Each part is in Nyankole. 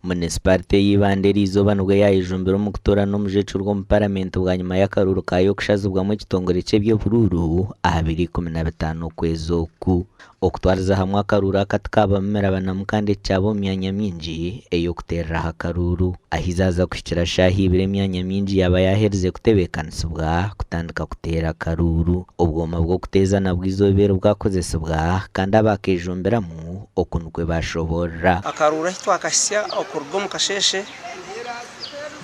Munisiparite y'Ibanda eriizooba nibwo yaayejumbira omu kutoorana omujwekyerwa omu Paramenti bwanyima y'akaruuru kaayo kushazibwamu ekitongore ky'eby'oburuuru aha biro 15 okwezi oku. Okutwariza hamwe akaruuru aka tikaabamu mirabanamu kandi eki kyaba omu myanya mingi ey'okuteereraho akaruuru. Ahi zaaza kuhikira shaaha ibiri emyanya mingi yaaba yaaherize kutebeekanisibwa kutandika kuteera akaruuru. Obwoma bw'okuteeza nabwo eizooba eri bwakozesibwa kandi abaakeejumbiramu oku nikwo baashoboorora. Akaruuru ahu twakahitsya okuruga omu kasheeshe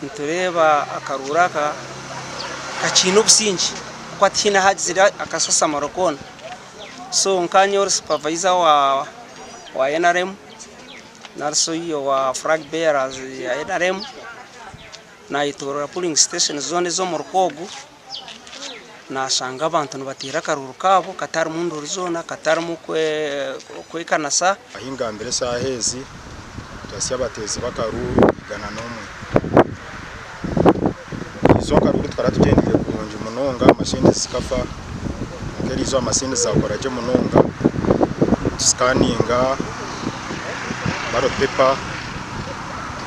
nitureeba akaruuru aka kakiine obusingye ahabw'okuba tihaine ahagizire akasasamaro koona. So nkaanye ori supavayiza wa NRM nari shi owa furag beyarazi ya NRM nayetoorora puringi sitesheni zoona ez'omu ruka ogu. Naashanga abantu nibateera akaruuru kaabo katarimu nduuru zoona, katarimu kwekanasa. Ahi ngambire eshaaha ezi, twahitsya abateezi b'akaruuru 101. Eriizooba akaruuru tukaba tugyendeire kurungi munonga, mashini zikafa kwonka eriizooba mashini zaakora gye munonga. Tusikaninga ballot paper,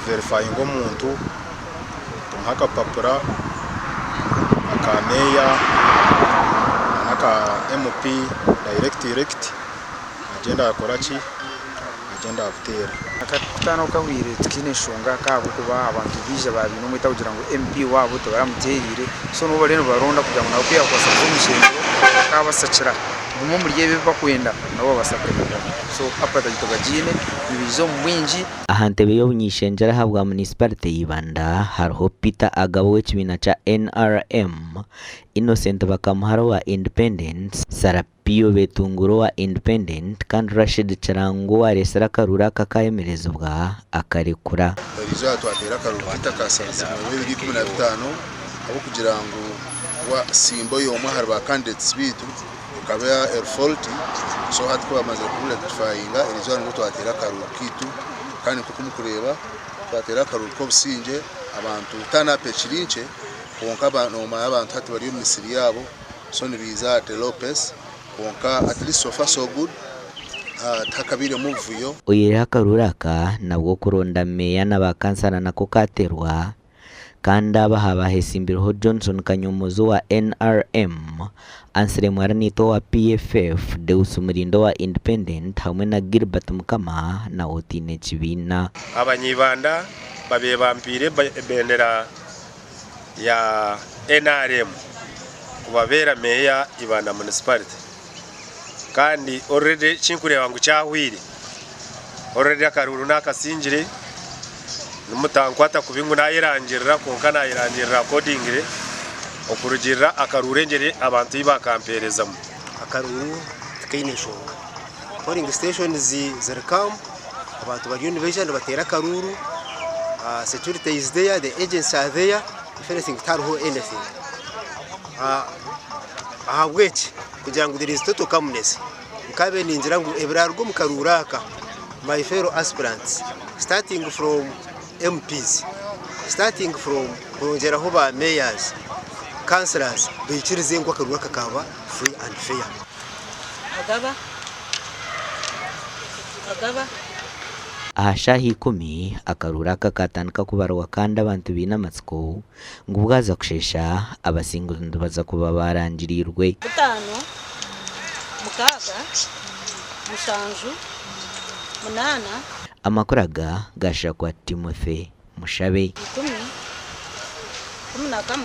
tuverifayinga omuntu. Tumuha akapapura aka meeya n'aka MP direct elect agyenda akora ki? Agyenda abuteera. Akakutano kahwire tikiine nshonga ahabw'okuba abantu baija baaba baine omwete kugira ngu MP waabo tibaramuteereire so nibo bariyo nibaronda kugira ngu nabo ku yaakubaasa kuza omu ishengyero akaabasakira bimwe omuri ebi ebi barikwenda nabo babaasa kubihamu so appetite bagiine nibaija omu bwingi. Aha ntebe y'obuny'eishengyero ahabwa munisiparite ya Ibanda hariho Peter Agaba ow'ekibiina kya NRM, Innocent Bakamuhara owa Independent, Sarapio Betungura owa Independent kandi Rashid Kirango owareetsire akaruuru aka akayemerezibwa akarekura. Eriizooba twateera akaruuru kaitu aka saazibwa 2015 ahabw'okugira ngu Simba oyo omwe ahari ba candidates baitu ekaba eri faulty so hati kubamazire ku rectifyinga erizooba nibwo twateera akaruuru kaitu kandi nkoku mukureeba twateera akaruuru k'obusingye abantu turn up ekiri nkye kwonka nomanya abantu hati bari omu misiri yaabo so nibaija at a low pace kwonka at least so far so good tihakabairemu obuvuyo. Oyihireho akaruuru aka, nabwo okuronda meeya na ba kansara nako kateerwa. Kandi aba haaba hesimbireho Johnson Kanyomozi owa NRM, Anselm Arinaitwe owa PFF, Deus Mulinde owa Independent hamwe na Gilbert Mukama nawe otaine kibiina. Abanyaibanda babaire bampiire ebendera ya nrm kubabeera meeya Ibanda Municipality kandi already ekinkureeba ngu kyahweire. Already akaruuru nakasingire nimutankwata kubi ngu nayerangirira kwonka nayerangirira accordingly okurugirira akaruuru engyeri abantu ei bakamperezamu. Akaruuru tikaine nshonga. Polling stations ziri calm, abantu bariyo nibaija nibateera akaruuru, security is there, the agents are there, if anything tihariho anything. Ahabw'eki kugira ngu there is total calmness. Nkabe ningira ngu ebiraruga omu karuuru aka my fellow aspirants starting from MPs, starting from kwongyeraho ba mayors, councillors baikirize ngu akaruuru aka kaaba free and fair. Agaba, Agaba. Aha shaaha ikumi, akaruuru aka kaatandika kubarwa kandi abantu baine amatsiko ngu bwaza kusheesha, abasinguzi nibaza kuba baarangiriirwe. Butaano, mukaaga, mushanju, munaana. Amakuru aga gaashakwa Timothy Mushabe. Ikumi, 11.